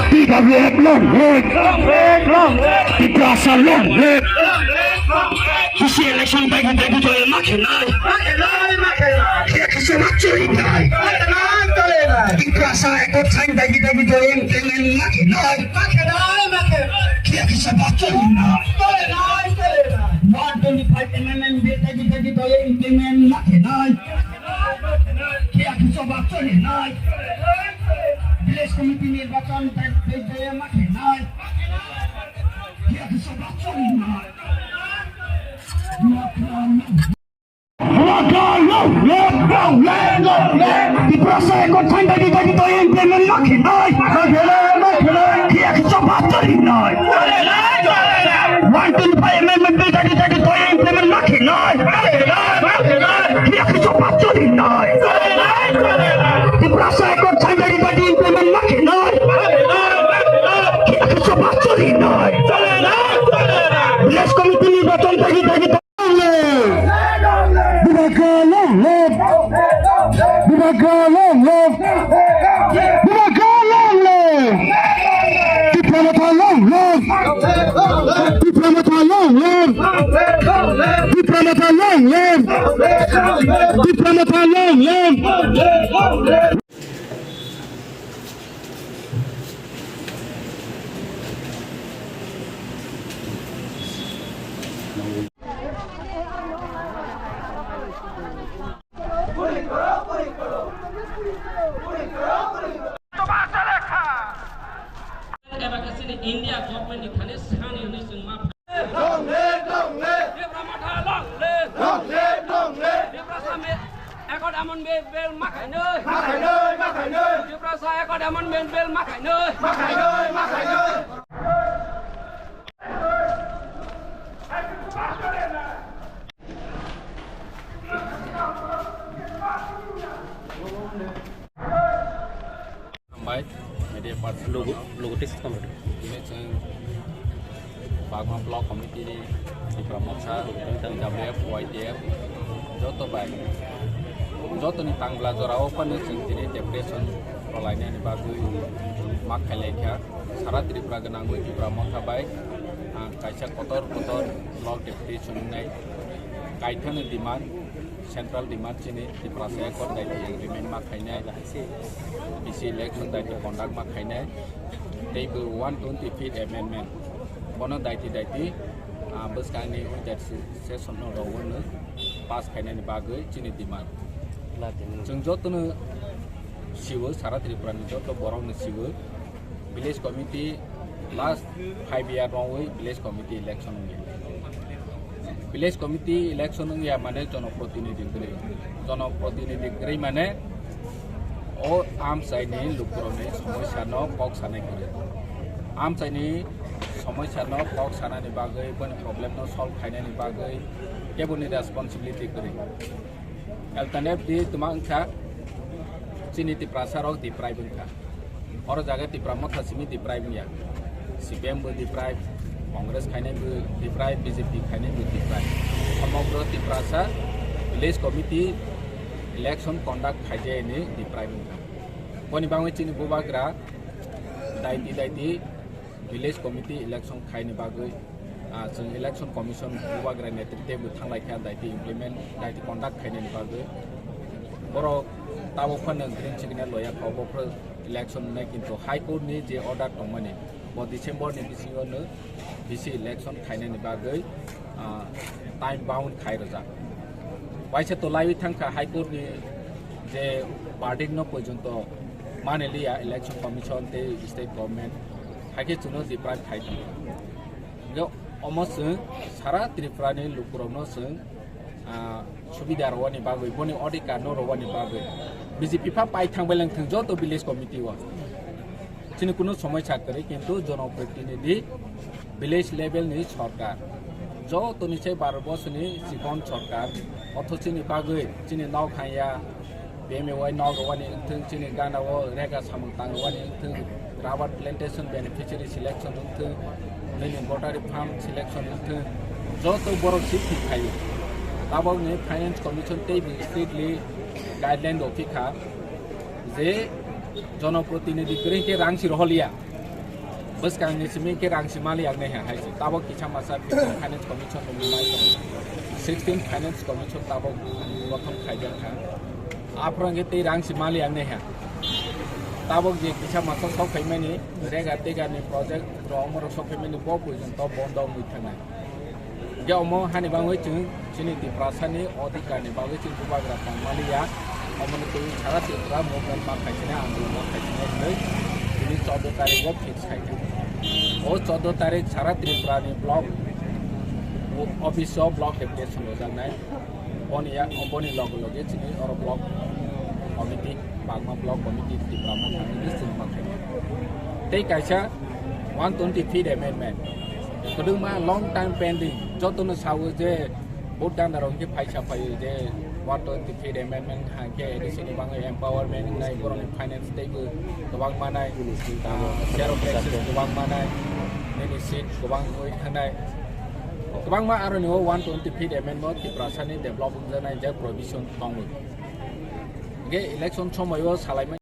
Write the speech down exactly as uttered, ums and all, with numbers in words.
T W F long live. Long live, long live. Tiprasa long live. Long live, long live. Bisi election dagi dagi joye ma khenai. Ma khenai, ma khenai. Khe kisa ma chori nai. Ma khenai, chori nai. Tiprasa ekot thain dagi dagi joye implement ma khenai. Ma khenai, ma khenai. Khe kisa ma chori nai. Chori nai, chori nai. One twenty-five amendment bill dagi dagi joye implement ma khenai. Khe kisa ma chori nai. Village committee nirbachon dagi dagi joye ma khenai. Khe kisa ma chori nai. Bubagra long live, long live, long live. Tiprasa ekot thain dagi dagi joye implement ma khenai. Ma khenai, ma khenai. Khe kisa ma chori nai. One twenty-five amendment bill dagi dagi joye implement ma khenai. Ma khenai, ma khenai. Khe kisa ma chori nai. Tiprasa ekot thain dagi dagi implement ma khenai. Khe kisa ma chori nai. Village committee nirbachon dagi dagi Bubagra long live! Bubagra long live! Bubagra long live! Tipra Motha long live! Tipra Motha long live! Tipra Motha long live! Tipra Motha long live! Eba khe chini India government ni thani sani hwnwi chwng ma Long live, long live. Tipra Motha long live. Long live, long live. Tiprasa me-, Accord Amendment Bill ma khainwi. Ma khainwi, ma khainwi. Tiprasa Accord Amendment Bill ma khainwi. Ma khainwi, ma khainwi. Hambai, media person. Logo, logo text kamar. Ini chwng Bagma Block Committee ni Tipra Motha, T W F, Y T F, joto bai, joto ni tangla jora o phano chwng tini deputation rwlainani bagwi ma khailai kha. Sara Tripura gwnangwi Tipra Motha bai, ah, kaisa kotor kotor block deputation wngnai. Kaithano demand, central demand chini Tiprasa Accord daiti agreement ma khainai, B C election daiti conduct ma khainai, tei bo one twenty fifth amendment. Bono daiti daiti, ah, bwskangni winter se-, session no rogwino pass khainani bagwi chini demand. Chwng jotono siwo, sara Tripura ni joto borok no siwo, village committee last five year rongwi village committee election wngya. Village committee election wngya mane jonoprotinidhi kwrwi. Jonoprotinidhi kwrwi mane o amchaini lukurokni somosya no kok sanai kwrwi. Amchaini somosya no kok sanani bagwi, boni problem no solve khainani bagwi keboni responsibility kwrwi. Alternate di tuma wngkha chini Tiprasa rok deprive wngkha. Oro jaga Tipra Motha simi deprive wngya. C P M bo deprive, Congress khainai bo deprive, B J P khainai bo deprive. Somogro Tiprasa village committee election conduct khaijayani deprive wngkha. Boni bagwi chini bubagra daiti daiti village committee election khaini bagwi, ah, chwng election commission bubagra netritwe bo thanglai kha daiti implement, daiti conduct khainani bagwi. Borok tabuk phano green signal loya kha, obo phano election wngnai, kintu High Court ni je order tongmani, bo December ni bisingo no B C election khainani bagwi, ah, time bound khai rwjak. Waisa to laiwi thangkha High Court ni je verdict no porjonto mani liya election commission tei state government, hai khe chwngno deprive khai tongo. Hingkhe omo chwng sara Tripura ni lukurokno chwng, ah, subida rwani bagwi, boni odhikar no rwani bagwi B J P pha pai thangbai lang thung joto village committee o. Chini kunu somosya kwrwi, kintu jonoprotinidhi, village level ni sorkar, jotoni se baro bosoni chikon sorkar, otho chini bagwi chini nok hanya, P M A Y nok rwani wngthung, chini gana o rega samung tang rwani wngthung, rubber plantation beneficiary selection wngthung, nini bottery farm selection wngthung, joto borok si thwi khaio. Tabok ni finance commission tei bo strictly guideline rw phi kha je jonoprotinidhi kwrwi khe rang si rohorliya. Bwskangni simi khe rang si mali ang naiha hai se. Tabok kisa masa fifteen Finance Commission ni mai tongo. Sixteen Finance Commission tabok bothom khaijak kha. Aphuru hwnkhe tei rang si mali ang naiha. Tabok je kisa masa sok phaimani rega tega ni project rok omorok sok phaimani bo poijon to bondo wngwi thangnai. Hingke omo hani bagwi chwng chini Tiprasani odhikarni bagwi chwng bubagra tongmaliya. Omoni twi sara Tripura movement ma khaisina, andolon ma khaisina hinwi tini chordo tarikgo fix khaikha. O chordo tarik sara Tripurani block office o block deputation rojaknai. Boni ya, boni loge loge chini oro block committee, Bagma block committee Tipra Motha ni chwng ma khaikha. Tei kaisa one twenty fifth amendment. Kwbangma long time pending. Jotono sawi je vote ganda rok hwnkhe phaisa phaio je one twenty fifth amendment hwnkhe A D C ni bagwi empowerment wngnai, borokni finance teibo kwbang manai, ah, share of taxes kwbang manai, nini seat kwbang wi thangnai. Kwbangma aroni o one twenty fifth amendment Tiprasani develop wngjaknai je provision tongo. Hwnkhe election somoio salaimani